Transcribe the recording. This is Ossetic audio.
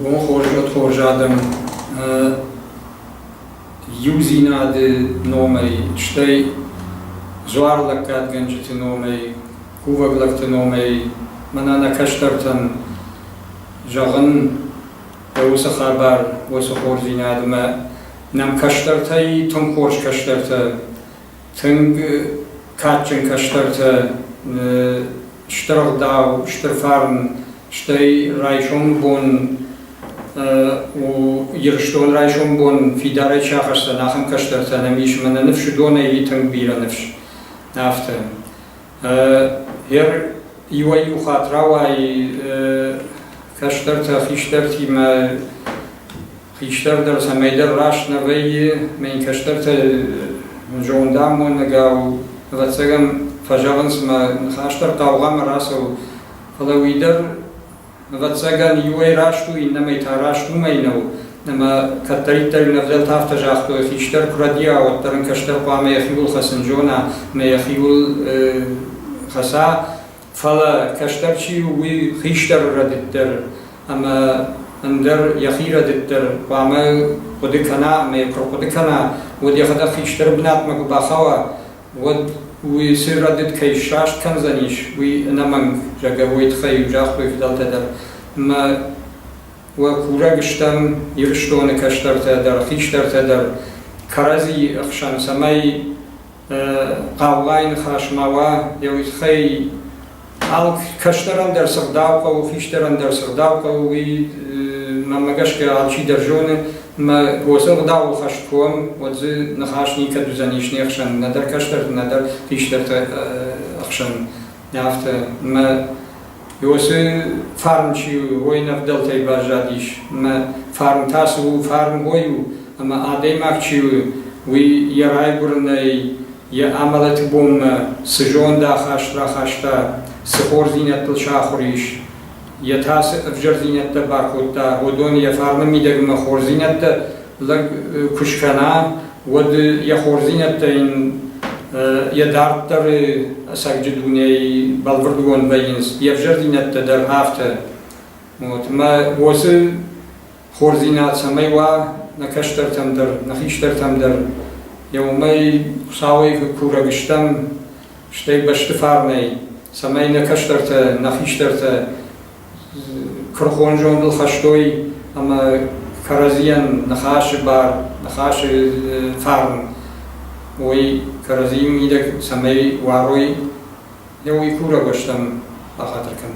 Бон хорз уӕд, хорз адӕм! Иудзинады номӕй, стӕй дзуарлӕггадгӕнджыты номӕй, кувӕг лӕгты номӕй мӕнӕ нӕ кӕстӕртӕн зӕгъын уыцы хабар, уыцы хорздзинадмӕ. Нӕм кӕстӕртӕй тынг хорз кӕстӕртӕ, тынг кадджын кӕстӕртӕ, стыр ӕгъдау, стыр фарн, стӕй райсомы бон у Ирыстон райсомы бон фидарӕй чи ахӕсдзӕн, ахӕм кӕстӕртӕ нӕм ис ӕмӕ нӕ ныфс уыдонӕй тынг бирӕ ныфс. Афтӕ. Ер иуӕй-иу хатт рауайы кӕстӕртӕ хистӕртимӕ хистӕр дӕр цӕмӕйдӕр раст нӕ вӕййы, мӕ йын кӕстӕртӕ зондамонӕгау, ӕвӕццӕгӕн, фӕзӕгъынц мӕ ныхас дӕр хъаугъамӕ рацӕуы, фӕлӕ уый дӕр, ӕвӕццӕгӕн, иуӕй раст у, иннӕмӕй та раст уымӕй нӕу, ӕмӕ кӕддӕриддӕр ын ӕвдӕлтӕ афтӕ загътой, хистӕр куы рӕдийа, уӕддӕр ын кӕстӕр хъуамӕ йӕхиуыл хӕцын зона ӕмӕ йӕхиуыл хӕца. Фӕлӕ кӕстӕр чи у, уый хистӕры рӕдыд дӕр ӕмӕ ӕндӕр йӕхи рӕдыд дӕр хъуамӕ хъуыды кӕна ӕмӕ йӕ куы рхъуыды кӕна, уӕд йӕхӕдӕг хистӕры бынатмӕ куы бахауа, уӕд уый цы рӕдыд кӕй сраст кӕндзӕнис, уый ӕнӕмӕнг, зӕгъгӕ, уый тыххӕй загътой фыдӕлтӕ дӕр. Ӕмӕ уӕ курӕг стӕм Ирыстоны кӕстӕртӕ дӕр, хистӕртӕ дӕр кӕрӕдзийы ӕхсӕн, цӕмӕй хъаугъайы ныхас ма уа, йӕ уый тыххӕй ал кӕстӕрӕн дӕр цы гъдау хъӕуы, хистӕрӕн дӕр цы гъдау хъӕуы, уый мӕнмӕ гӕсгӕ алчи дӕр зоны. Мӕ уыцы ӕгъдауыл хӕст куы уӕм, уӕд дзы ныхас никӕд уыдзӕнис не хсӕн, нӕдӕр кӕстӕрты, нӕдӕр хистӕрты ӕхсӕн. Афтӕ. Мӕ уыцы фарн чи у, уый нӕ фыдӕлтӕй баззадис. Мӕ фарн та цы у, фарн уый у, ӕмӕ адӕймаг чи у, уый йӕ райгуырынӕй йӕ амӕлӕты бонмӕ цы зондахаст рахаста, цы хорздзинӕдтыл сахуыр ис, йӕ та цы ӕвзӕрдзинӕдтӕ бакодта, уыдон йӕ фарны мидӕгмӕ хорздзинӕдтӕ лӕг куы скӕна, уӕд йӕ хорздзинӕдтӕ йын йӕ дарддӕры ӕцӕгджы дунейы бӕлвырдгонд вӕййынц, йе взӕрдзинӕдтӕ дӕр афтӕ. Вот. Мӕ уыцы хорздзинад цӕмӕй уа нӕ кӕстӕртӕм дӕр, нӕ хистӕртӕм дӕр, йӕ уымӕй Хуыцауӕй курӕг стӕм, стӕй бӕсты фарнӕй, цӕмӕй нӕ кӕстӕртӕ, нӕ хистӕртӕ куырыхон зондыл хӕстой ӕмӕ кӕрӕдзийӕн ныхасы бар, ныхасы фарн, уый кӕрӕдзийы мидӕг цӕмӕй уарой, йӕ уый курӕг стӕм, бахатыр кӕн.